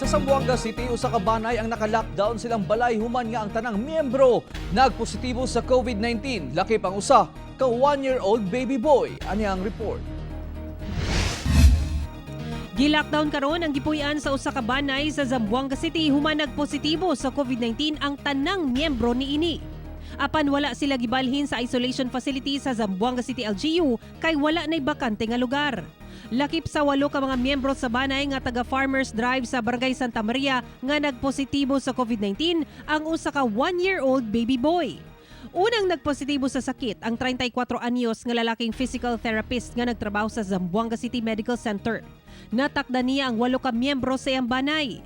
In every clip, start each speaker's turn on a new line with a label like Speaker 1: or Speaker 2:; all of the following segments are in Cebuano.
Speaker 1: Sa Zamboanga City, usa ka banay ang naka-lockdown sa ilang balay human nga ang tanang miyembro nagpositibo sa COVID-19. Lakip ang usa ka 1-year-old baby boy. Ani ang report.
Speaker 2: Gi-lockdown karon ang gipuy-an sa usa ka banay sa Zamboanga City human nagpositibo sa COVID-19 ang tanang miyembro niini. Apan wala sila gibalhin sa isolation facility sa Zamboanga City LGU kay wala na'y bakante nga lugar. Lakip sa walo ka mga miyembro sa banay nga taga Farmers Drive sa Barangay Santa Maria nga nagpositibo sa COVID-19 ang usa ka 1-year-old baby boy. Unang nagpositibo sa sakit ang 34 anyos nga lalaking physical therapist nga nagtrabaho sa Zamboanga City Medical Center. Natakda niya ang walo ka miyembro sa iyang banay.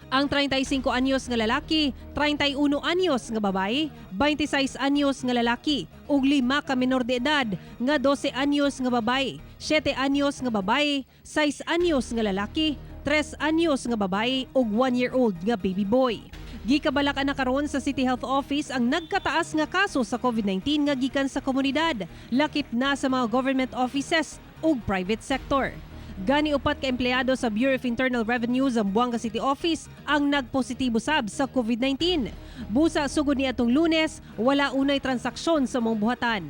Speaker 2: Ang 35 anyos nga lalaki, 31 anyos nga babae, 26 anyos nga lalaki, ug lima ka menor de edad nga 12 anyos nga babae, 7 anyos nga babae, 6 anyos nga lalaki, 3 anyos nga babae ug 1-year-old nga baby boy. Gikabalaka na karon sa City Health Office ang nagkataas nga kaso sa COVID-19 nga gikan sa komunidad, lakip na sa mga government offices ug private sector. Gani upat ka empleyado sa Bureau of Internal Revenue Zamboanga City Office ang nagpositibo sab sa COVID-19. Busa sugod niadtong Lunes, wala unay transaksyon sa maong buhatan.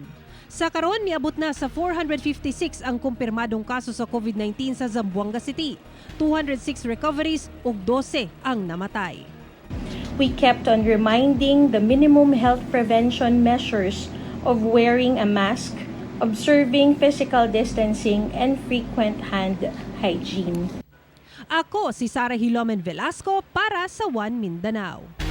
Speaker 2: Sa karon, niabot na sa 456 ang kumpirmadong kaso sa COVID-19 sa Zamboanga City. 206 recoveries ug 12 ang namatay.
Speaker 3: We kept on reminding the minimum health prevention measures of wearing a mask, observing physical distancing, and frequent hand hygiene.
Speaker 2: Ako si Sara Hilomen Velasco para sa One Mindanao.